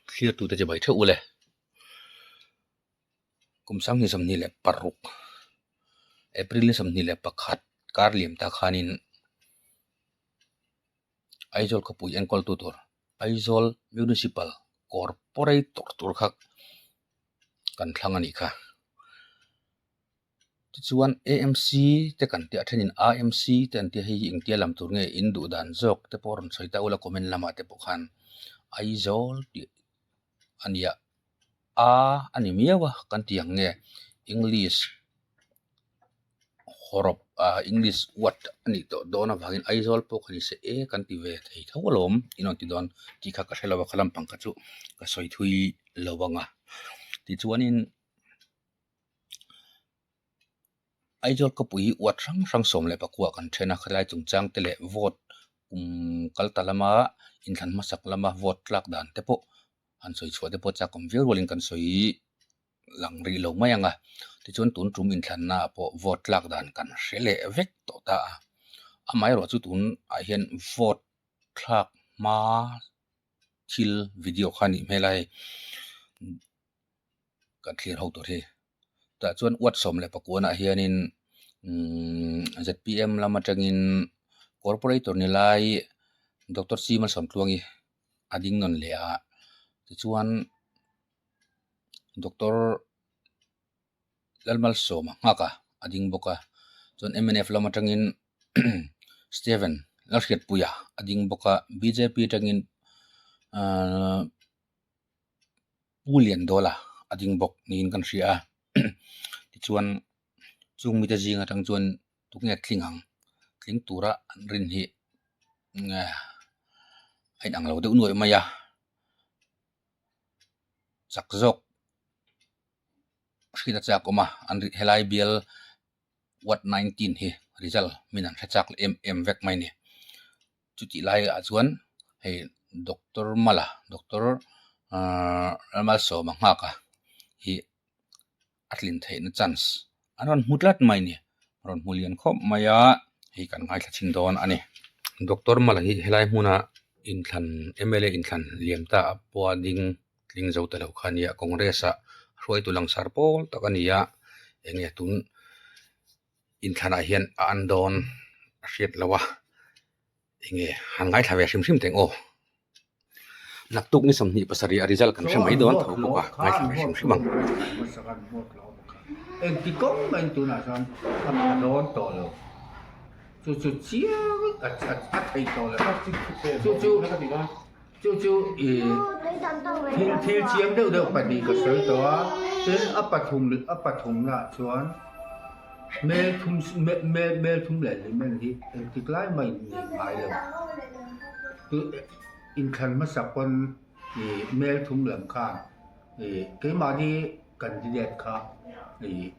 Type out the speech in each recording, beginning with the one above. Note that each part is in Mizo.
Thlir tute chibai theuh ule. Kum 2026 April ni 21 kar liam ta khanin Aizawl khawpui enkawl tu tur Aizawl Municipal Corporator tur kha kan thlang a nih kha. Tichuan AMC te kan tih a thenin AMC te an tia hei hi engtia lam tur nge in duh dan zawk te pawh rawn sawi ta ula comment lamah te pawh khan Aizawl tih a nia a a ni miau a kan tih ang nge English hawrawp ah English word a nih tawh dawn avangin Aizawl pawh kha ni se e kan ti ve thei tho alawm in rawn ti dawn tih kha ka hre lo a kha lampang kha chu ka sawi thui lo ang a tichuanin. Aizawl khawpui hi uat hrang hrang 14 kan then a, khalai chungchang te leh vote kum kal ta lama inthlan hmasak lama vote tlak dan te pawh han sawi chhuah te pawh chak awm viau rualin kan sawi lang rih lo mai ang a, tichuan tun tum inthlanna ah pawh vote tlak dan kan hre leh vek tawh ta a, amaherawh chu tunah hian vote thlak hma thil video kha a nih hmel a hei. Kan thlir ho tur hi tah chuan uat 19 ah hianin umm zpm lam atangin corporator ni lai doctor C Malsawmtluangi a ding nawn leh a tichuan doctor Lalmalsawma nghak a a ding bawk a chuan mnf lam atangin Stephen Lalhriatpuia a ding bawk a bjp atangin ahh. Pu Liandawla a ding bawk niin kan hria a tichuan chung mite zing atang chuan tunge tling ang tling tura an rin hi nge a inang lo deuh nuaih mai a chak zawk hriat a chak awm a an ri helai bial ward 19 hi result min an hre chak em em vek mai a ni. Chutih laiah chuan hei doctor Mala doctor ahh Malsawma nghak a hi a tlin theihna chance an rawn hmu tlat mai a ni rawn hmu lian khawp mai a hei kan ngaithla chhin dawn a ni. Doctor Mala hi helai hmuna inthlan mla inthlan liam ta a pawha ding tling zo ta lo kha a nia Congress ah hruaitu langsar pawl tak a ni a eng nge tun inthlanah hian a an dawn a hriat loh a enge han ngaithla ve hrim hrim teng aw naktuk ni 27 a result kan hre mai dawn tho bawk a ngaithla ve hrim hrim ang. Engti kawng mai tunah chuan a pha dawn tawh lo chu chu chiang a thei tawh lo chu chu chu chu i thil thil chiang deuh deuh pahnih ka sawi tawh a tin a pathum a pathumnaah chuan mel thum mel mel thum leh hlimen hi engtik lai mai nei ngai lo chu inthlan hmasa pawn ih mel thum lam khan ih keimahni candidate kha ih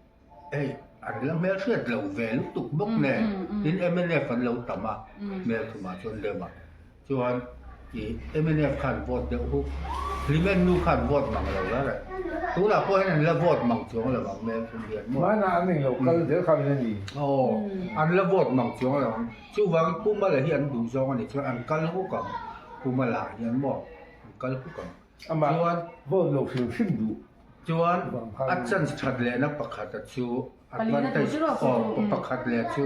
hei an la hmelhriat lo ve lutuk bawk nen tin mnf an lo tam a mel thumah chuan deuh a. Chuan ih mnf khan vote deuh huk, Hlimen nu khan vote mang lo la reh. Tunah pawh hian an la vote mang chuang lo ang hmel thum hian maw. Hmanah an englo kal zel kha min a ni. Aw, an la vote mang chuang lo ang. Chuvangin Pu Mala hi an duh zawng a nih chuan an kal huk ang. Pu Mala hian maw an kal huk ang. Amah vote lo hrim hrim duh. Chuan a chance that lehna pakhata chu advantage aw pakhat leh chu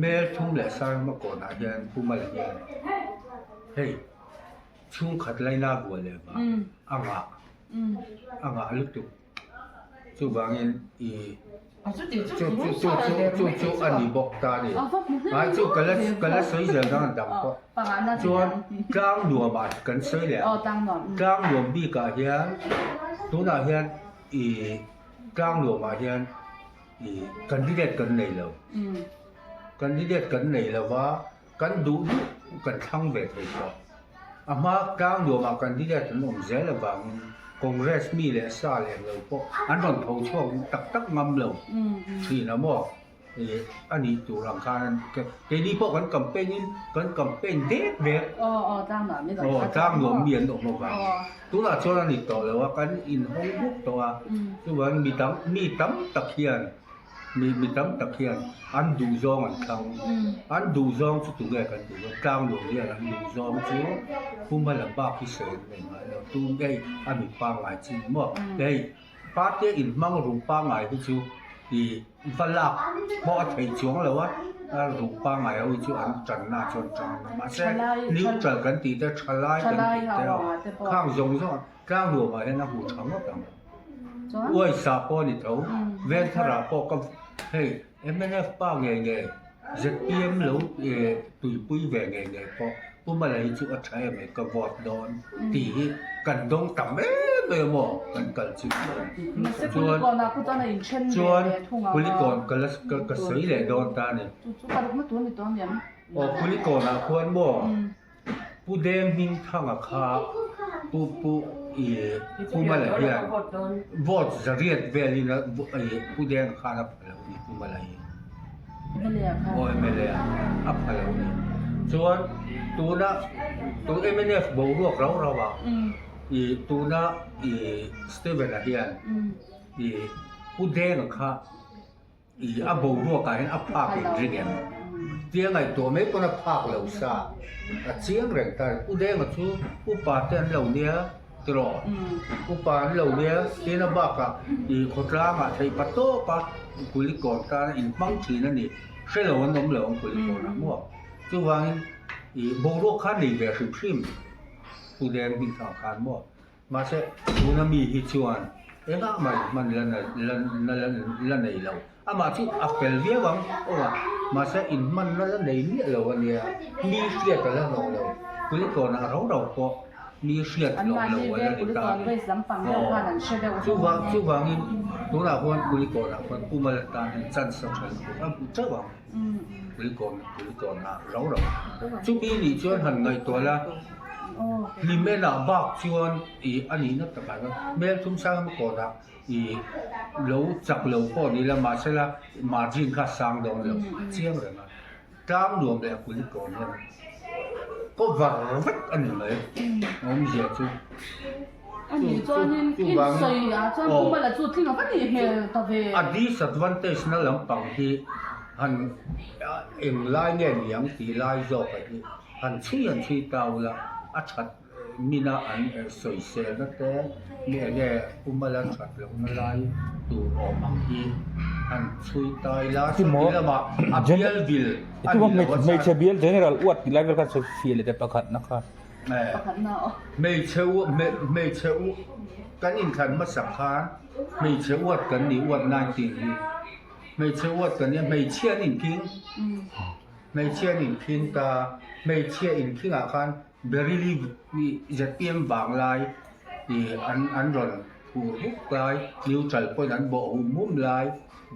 mel thum leh sang hma kawnah hian Pu Mala hian hei chhungkhat laina buai leh vang a ngah a ngah lutuk chuvangin ih chu chu chu chu chu a ni bawk ta a ni ai chu ka la ka la sawi zel dang a dang pawh chuan tlang nuamah kan sawi leh ang tlang nuam bikah hian tunah hian ih tlang nuamah hian ih candidate kan nei lo candidate kan nei lo va kan duh duh kan thlang ve thei tawh a hma tlang nuamah candidate an awm zel avangin Congress mi leh sa leh lo pawh an rawn tho chhuak tak tak ngam lo thin a maw ih a nih tur ang khan an keini pawh kan campaign in kan campaign dek dek aw tlang nuam mi an awm avang tunah chuan a ni tawh lo a kan inhawng buk tawh a chuvangin mi dang mi tam tak hian. Mi mi tam tak hian an duh zawng an thlang. An duh zawng chu tunge kan duh a, tlangluang hian an duh zawng chu Pu Mala bak hi sawi an nei ngai lo. Tum hei a mi pangngai chin maw? Hei party a inhmang ruh pangngai hi chu ih va lak pawh a thei chuang lo a, a ruh pangngai ho hi chu an tanna chuan tan a mahse neutral kan tih te thalai kan tih te khang zawng zawng tlangluang ah hian a hmu tha ngawt ang. Uaisa pawh a ni tho, Vengthar ah pawh ka hei mnf pa ngei ngei zpm lo tuipui ve ngei ngei pawh Pu Mala hi chu a tha em mai ka vote dawn tih hi kan dawng tam em em aw kan kal chik dawn. Chuan chuan Kulikawn ka la ka sawi leh dawn ta a ni. Aw Kulikawn ah khuan maw Pu Deng Hmingthanga kha Pu Pu ih Pu Mala hian vote zariat velin a ih Pu Denga khan a pha lo a ni Pu Mala hi aw mla a pha lo a ni chuan tuna tun mnf boruak rau rau ah ih tuna ih Stephen-a hian ih Pu Denga kha I a boruakah hian a phak in ring em? Tia ngaihtuah mai pawn a phak lo sa. A chiang reng ta. U Denga chu upa te an lo nia tiraw? Upa an lo nia tin a bakah i khawtlangah theih pa tawp a Kulikawn tana inhmang thin a ni. Hre lo an awm lo ang Kulikawnah maw? Chuvangin i boruak kha nei ve hrim hrim U Deng hming thang khan maw? Mahse, tuna mi hi chuan engah mah hman la nei lo. Amah chu a fel viau ang aw a, mahse inhmanna la nei miah lo a nia. Mi hriat a la hlawh lo. Kulikawnah rau rau pawh mi hriat hlawh lo a la ni ta a ni. Aw, chuvangin tunah khuan Kulikawnah khuan Pu Mala tan hian chance a tha lutuk a hmu teuh ang. Kulikawnah rau rau. Chumi nih chuan han ngaihtuah la. Hlimenah bak chuan ih a nihna takah chuan hmel thum sang emaw kawnah ih lo chak lo pawh ni la mahsela margin kha a sang dawn lo a chiang reng a, tlang nuam leh a kul kawn hian cover vek a ni mai awmzia chu. A disadvantage na lampang hi han englai nge niang tih lai zawk a hi. Han chhui han chhui ta ula, a that mina an sawiselna te nge nge Pumala that lohna lai tur awm ang hi han chhui ta ila, sawti lamah a bial vil a ni lo a chhan. Hmeichhe bial general uat tih lai vel khan sawi fiah leh teh pakhatna kha. Hmeichhe u hmeichhe u kan inthlan hmasak khan hmeichhe uat kan ni uat 19 hi hmeichhe uat kan nia hmeichhia an inkhing. Hmeichhia an inkhing ta, hmeichhia inkhingah khan Baryli zpm vanglai ih an an rawn phur huk lai, neutral pawhin an bawh hum hum lai,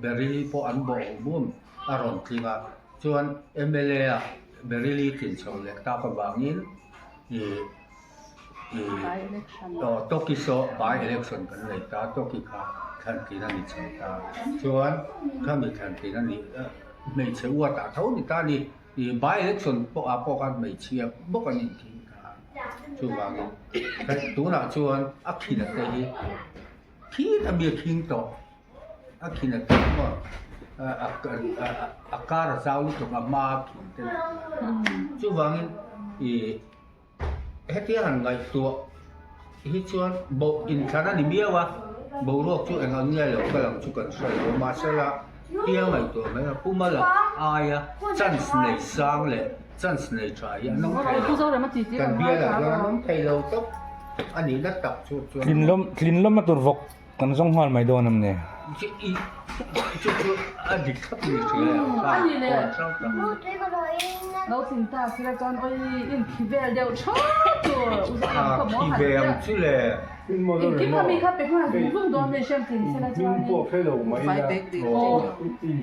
Baryli pawh an bawh hum hum a rawn tling a, chuan mla ah Baryli tlin chho leh tak avangin ih ih aw Toki saw by election kan nei ta, Toki kha thlan tlin a ni chho ta, chuan khami thlan tlin a nih. Hmeichhe uatah tho ni ta ni. Ih by election pawh ah pawh khan hmeichhia bawk an inthing ta. Chuvangin tunah chuan a khina te hi khit a mi a khing tawh. A khina te pawh a kar a zau lutuk a hma a khin te. Chuvangin ih Hetia han ngaihtuah hi chuan bo inthlan a ni miau a, boruak chu eng ang nge lo kal ang chu kan hre lo a, mahsela tia ngaihtuah mai a puma la aia chance nei sang leh chance nei tha hi an awm thei lo, kan bialah hian an awm thei lo tawp a nihna tak chu chuan. Tlinlawm a tur vawk Kan zawng nghal mai dawn em ni? Chu chu a dik thlap ni hria e A ni le. Lo tling ta sila chuan oi in khi vel deuh tha tur u zawng ang khaw maw han Khi ve ang chu le. In khi kha mi kha pe nghal zung zung dawn mai hriam tling sila chuan in.